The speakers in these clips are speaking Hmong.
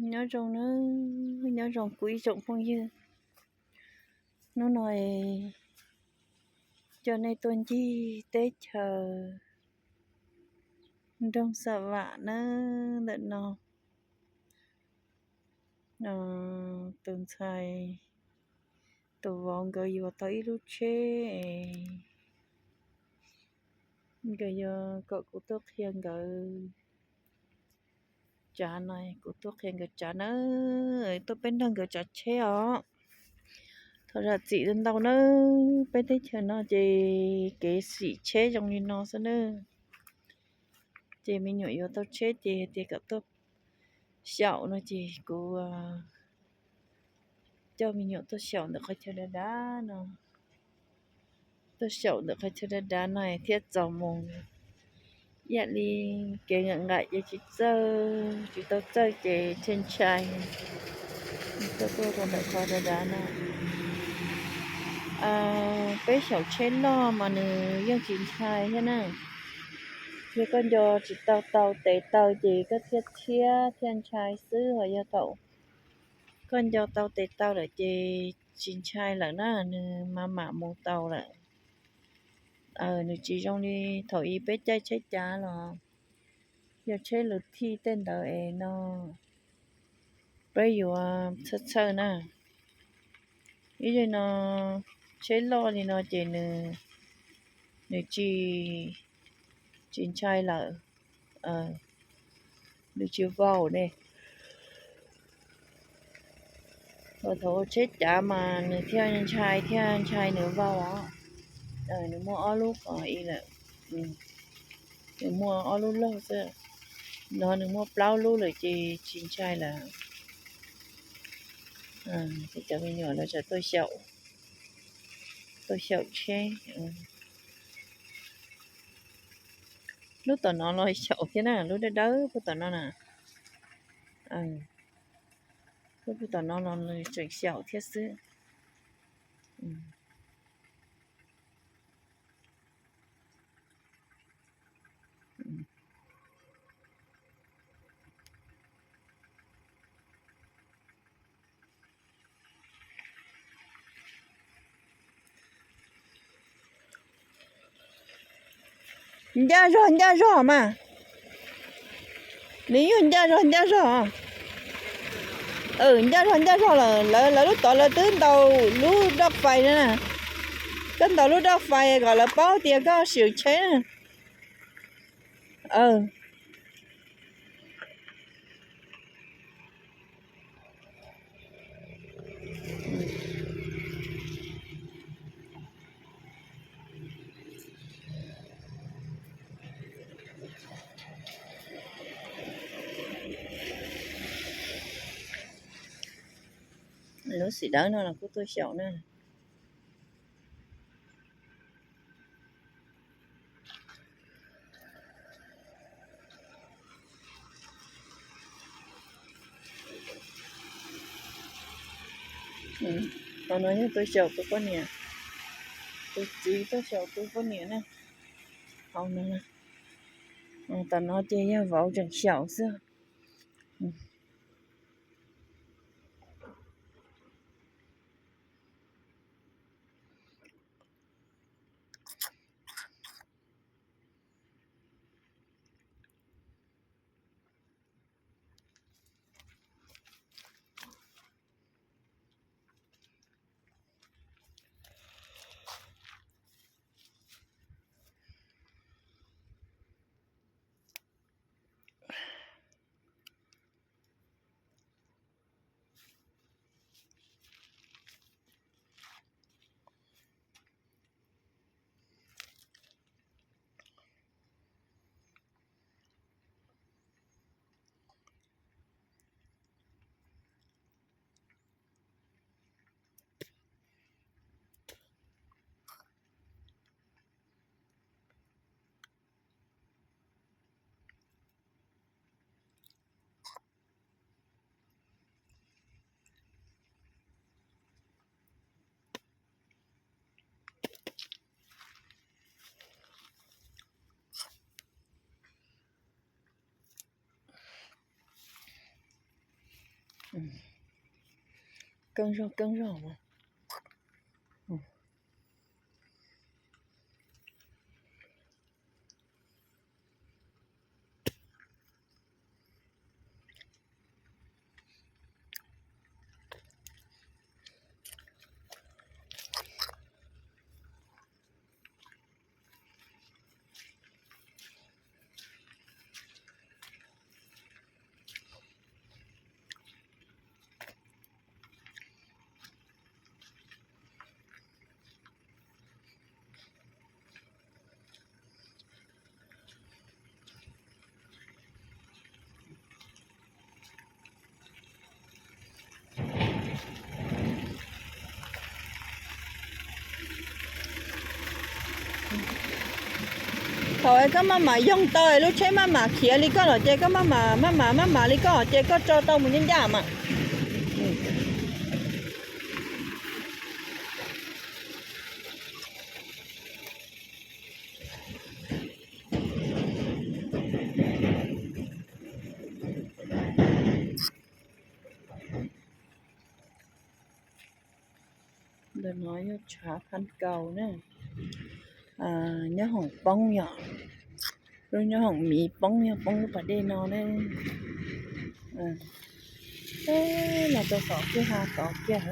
Nyob zoo nawb, nyob zoo kuv ib tsoom phooj ywg. Hnub no coj nej tuaj ncig teb chaws nroog Xam Vam nawb. Ntawm no tus ntxhais, tus vauv nkawd yuav tau ib lub tsheb, nkawd yuav kom kuv tuaj qhia nkawd tsav no, kuv tuaj qhia nkawd tsav nawb, tuaj peb nrog nkawd tsav tsheb os. Thov zam txim ntau nawb, peb teb chaws no ces kev sim tsheb zoo li no xwb nawb. Ces me nyuam yuav tau tsheb ces hais tias kom tuaj xyaum no ces kuv coj me nyuam tuaj xyaum ntawm qhov chaw dav dav no. Tuaj xyaum ntawm qhov chaw dav dav no thiaj txaus mus. Ib yam li kev nqaim nqaim ces tsis txawj, tsis tau txawj ces ntshai ntshai. Tuaj tuaj rau ntawm qhov dav dav no. Peb xyaum tsheb loj mas nws yeej tsis ntshai thiab na. Yog koj nco tsis tau tau tes taw ces koj thiaj txhiab thiaj ntshai xwb, ho yog thaum koj nco tau tes taw lawm ces tsis ntshai lawm na, nws mam mam mus tau lawm. Nws tsis zoo li thaum ub peb caij tsheb cav los yog tsheb lus thij tej ntawd es no peb yuav txhawj txhawj na. Ib yam no tsheb loj li no ces nws, nws tsis, tsis ntshai lawm, nws tsis vau ne. Thaum ua tsheb cav mas nws thiaj ntshai, thiaj ntshai nws vau os. Nws muaj ob lub qhov i lawm, nws muaj ob lub log xwb, no nws muaj plaub lub lawm ces tsis ntshai lawm. Ces cov me nyuam lawv tseem tuaj xyaum, tuaj xyaum tsheb. Lub tom no los xyaum thiab na, lub dawb dawb puag tom no na. Lub puag tom no los nws tseem xyaum thiab xwb. Ncaj zog ncaj zog mas. Nws yeej ncaj zog ncaj zog. Ncaj zog ncaj zog lawm, lawv lub tod lawv twb ntaus lub doj fais na. Koj ntaus lub doj fais kom lawv paub tias koj sim tsheb na. Lub xim dawb no los kuj tuaj xyaum na. Qhov no yog tuaj xyaum tus poj niam, tus txiv tuaj xyaum tus poj niam na. Qhov no, tom no ces yog vauv tseem xyaum xwb. Keeb zog keeb zog. Thaum es koj maj mam yoog tau es lub tsheb maj mam khiav li koj los ces koj maj mam maj mam maj mam li koj ces koj tso tau mus ncaj ncaj mas. Ntawm no yog tshav phab kaus na, nyob hoom poob yom, lub nyob hoom miv poob yog poob lub pas dej no na. Los rau tom kwj ha tod kiag.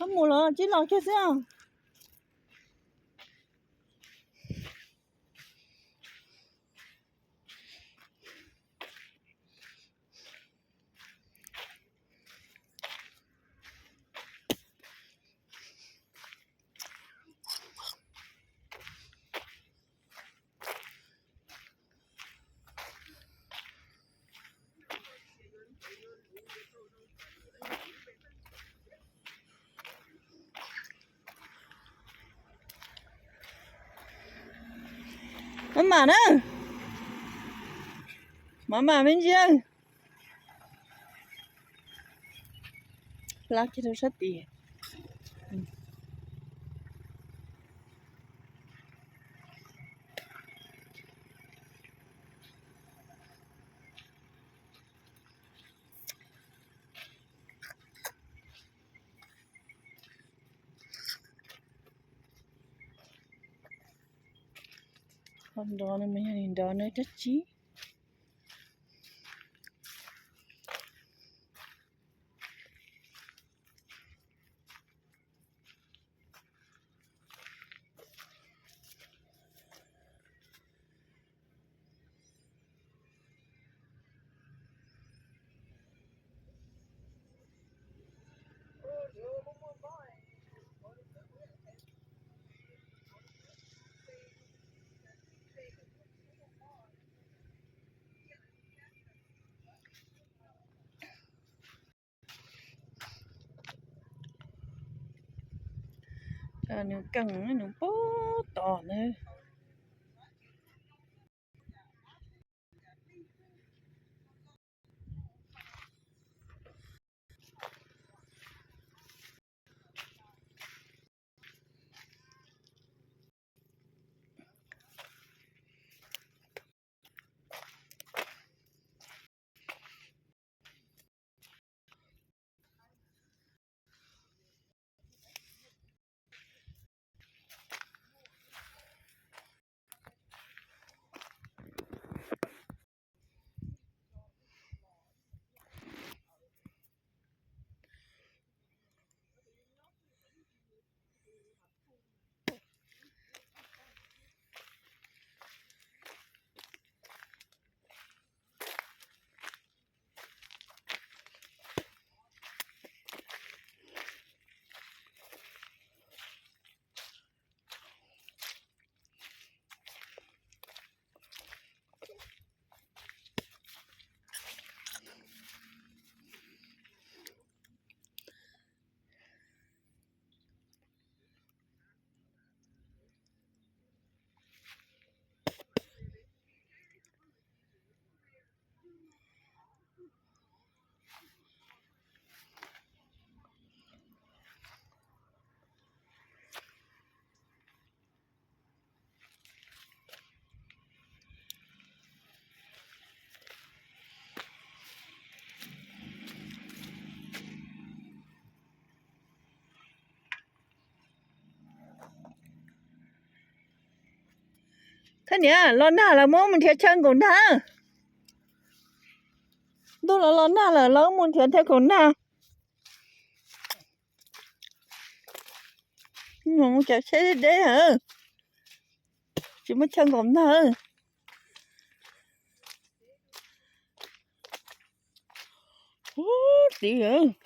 Txhob mus los tsib los kiag xwb. Maj mam na, maj mam me ntsis. Lab kiag rau sab tid. Qhov nrov no mas yog nws nrov na dab tsi. Nws keej nws puag tom ntawd. Thaj niam, los nag lawm, muab mus nrhiav chaw nkaum nag. Ntuj los los nag lawm, los mus nrhiav chaw nkaum nag. Mus cov tsheb deb deb, tsis muaj chaw nkaum nag. Ub, tid.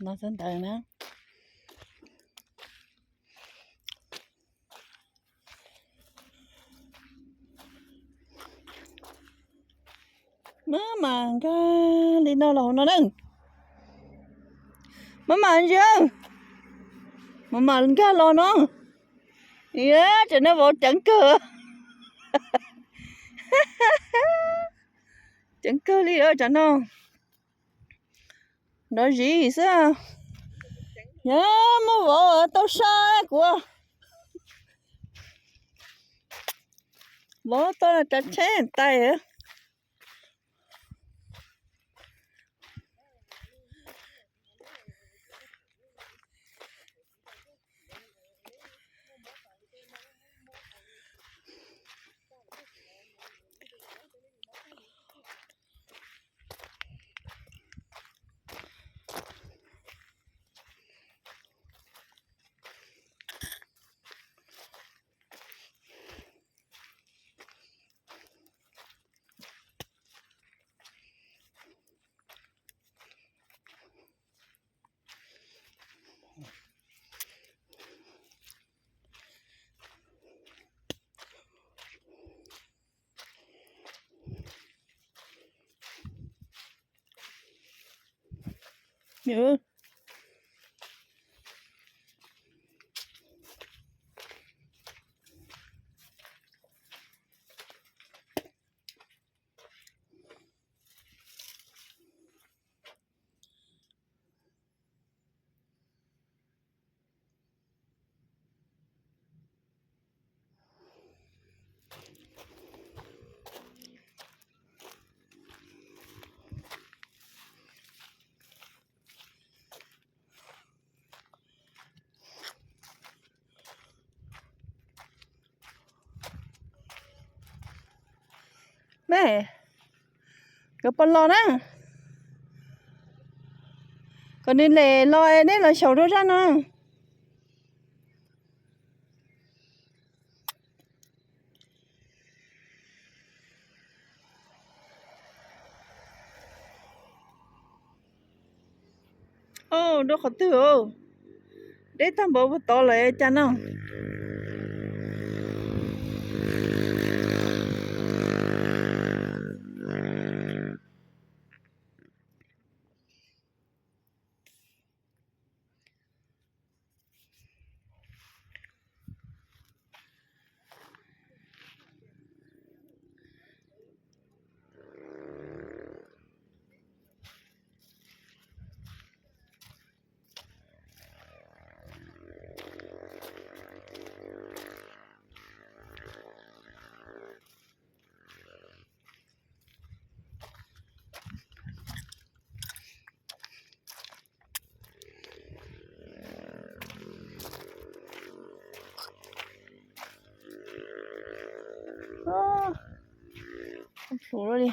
No xwb ntawd na. Maj mam nkag li no los hauv no na. Maj mam ntsia, maj mam nkag los no. Tsam no vauv ceev kawg. Ceev kawg li os tsam no. Nrov zis xwb. Yog muaj vauv tau sai kuv. Vauv tau tsav tsheb tais. Me, koj puas los na? Kom nws lem los neb los xyaum rau zaj no. Dua qhov twg? Deb tag npaum puag tod lawm cas no. Plhuav li.